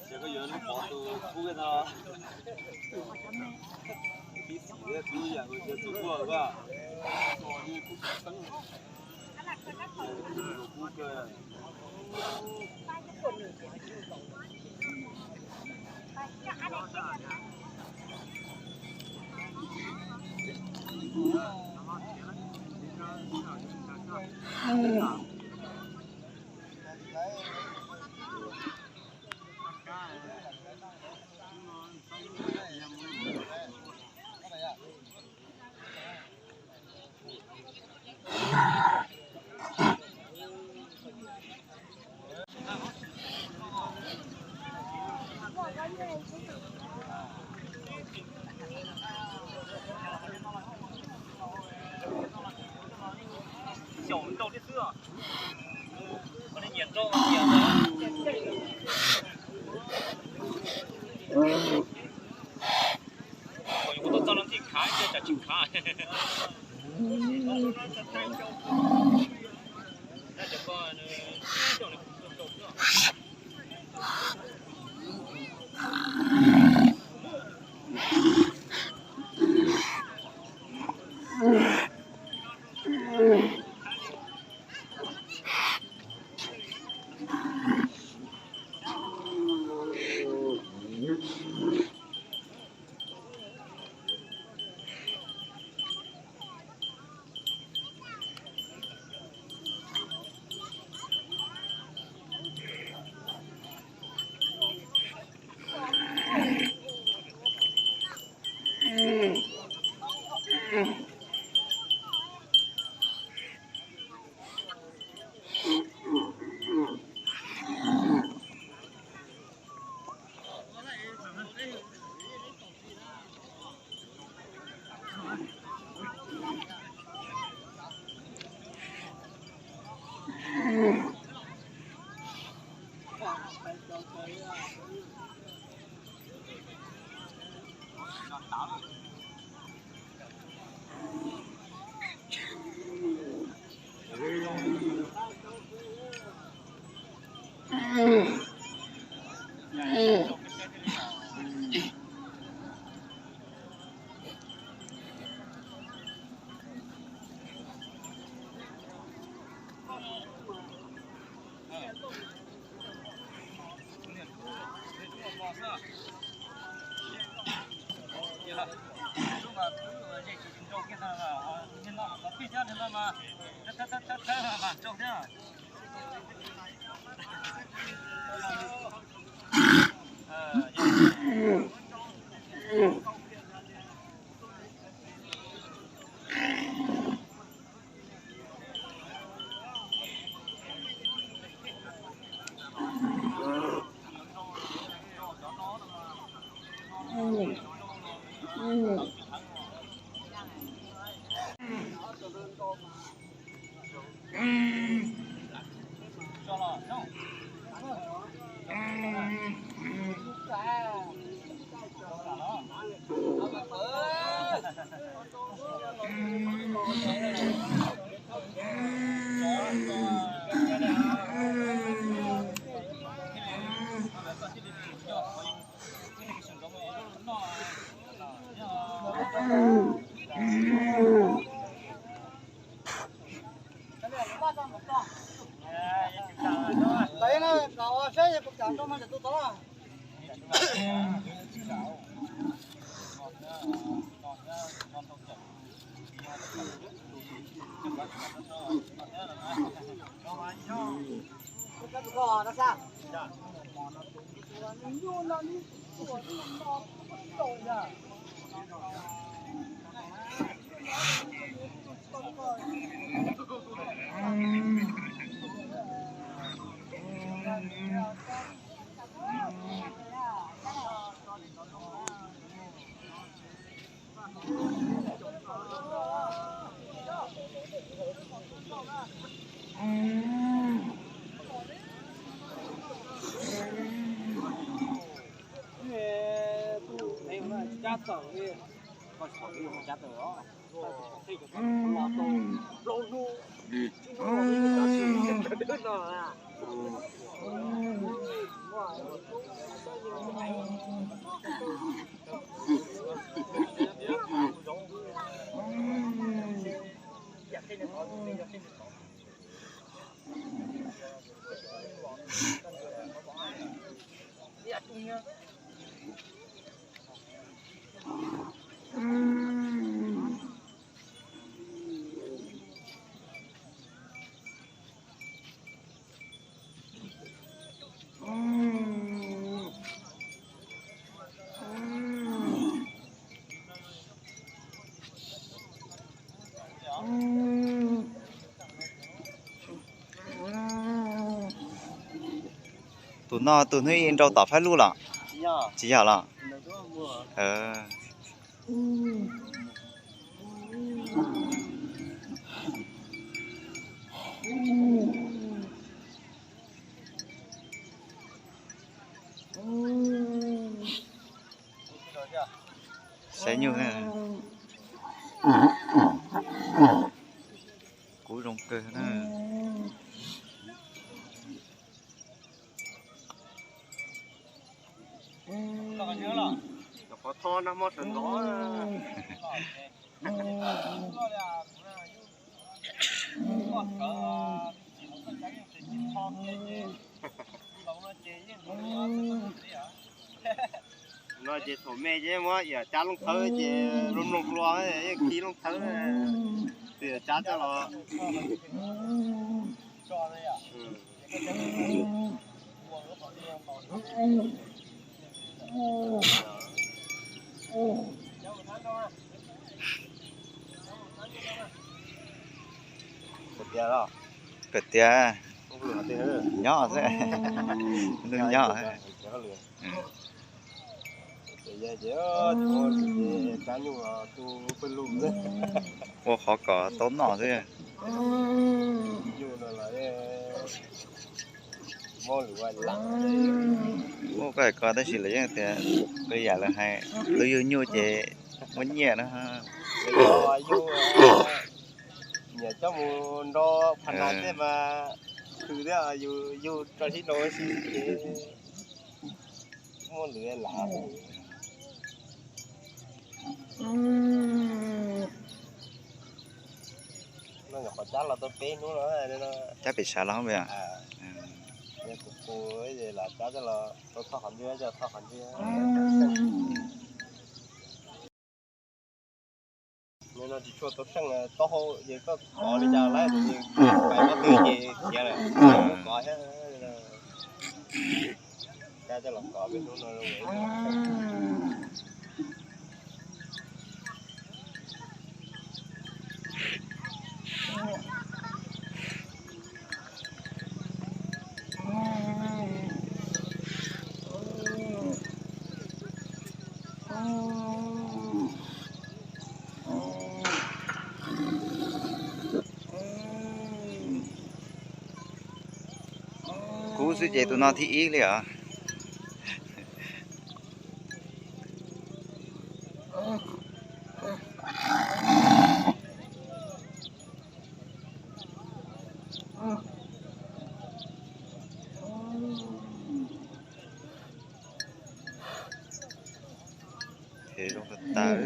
Ces koj yuav lub pov tus kub no. Tib xim thiab kub yam nkaus tus kub koj. Kub kawg. Xyaum rau thiab xwb os. Koj li nyiam rau nyiam. Kuv yuav kuv tuaj txog no ntxim khav, tsam tsis khav. Cab tawm li. Tus no tus hnub ib nrau tom Faib Lub los? Tsis yog los? Saib nyuj na. Kub zoo kawg na. No ces thaum me ces muab yam cab looj thawb ces mloog mloog dua, yeej khi looj thawb, tus yam cab coj los. Kawm tias nyob xwb, ntuj nyob. Ua qhov kom tau noj xwb. Muab koj hais ko tab sis lawv yeej tias tus yam lawv hais, tus yug nyuj ces muaj nyiaj na. Nyiam coj mus nrau phas nas tej mas khwv thiab, yug tso sib nrau si ces muaj lwm lam. No nyuam qhuav cab los tau peb hnub no. Cab pem sav los? Kuv kuv lam cab coj los tau thoj qhov ntwg, coj thoj qhov ntwg. No tsis tshua tau seej, taub hau ces koj kov li cas lawm, pais qhov twg ces khiav lawm, kov thiab. Cab coj los kov peb hnub no. Kub xwb ces tus no thib ib li os. Zoo tas tas.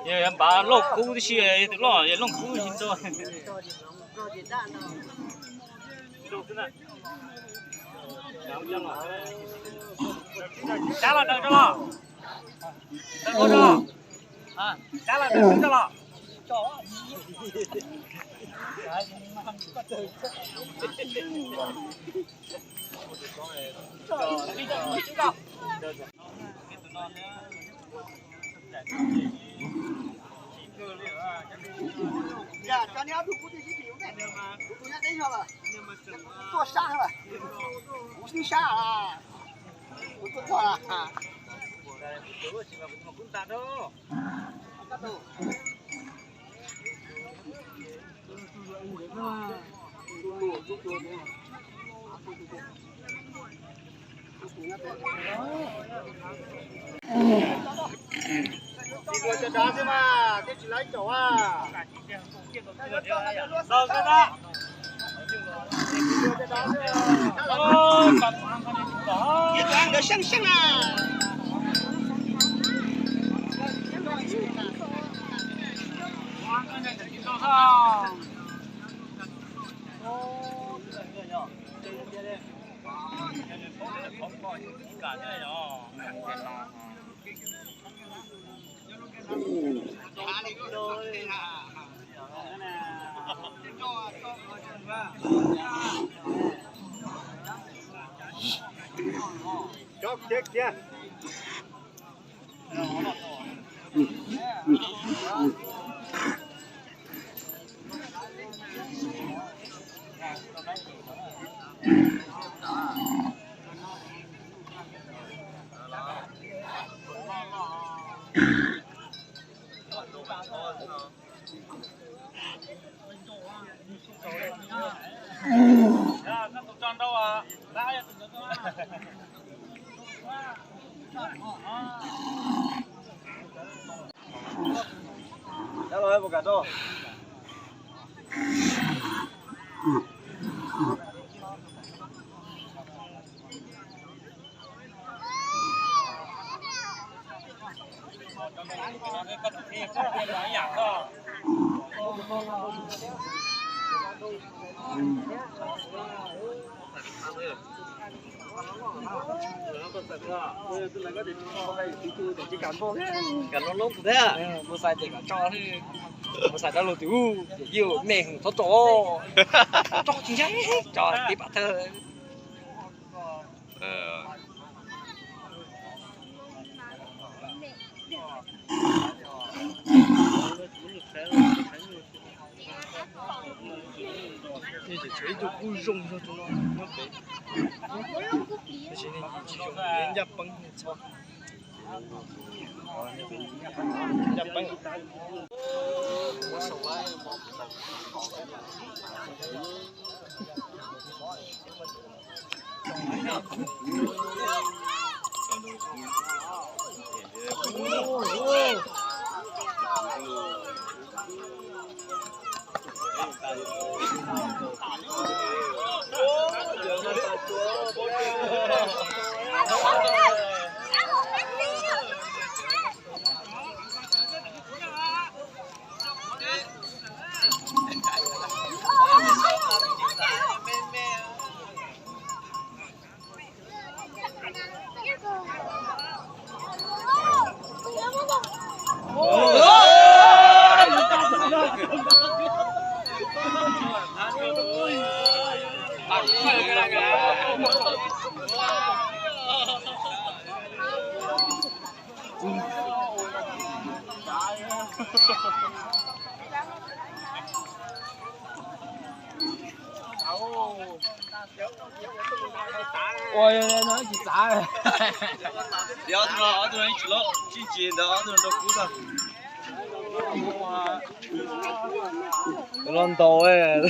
Yog npav loj kub tib si, yog tus loj yog looj kub tsis nto. Cab los daws rau los. Daws rau los. Cab los daws rau los. Cov niag ob tug kuv twb sib phim ne, kuv tus nyob teb zog lawm, tuaj sab lawm, kuv sib sab, kuv tuaj txog lawm. Tsis dua cov dav xwb mas, twb tsis laiv caum a. Nkawd seej seej na. Mus xais dab laug tus, mus xais dab laug tus, ces yeej me heev, txhob tso, tso tsis ntshai, tso tib pam thawj. Tshuav ib tug kuj zoo zog rau no nyob pem, tab sis neeg tsis zoo, ncaj peeb txhob, ncaj peeb. Ua no tsis txav. Ob tug no, ob tug no tsis loj, tsis ntawd ob tug no rau kub tag. Los ntaus.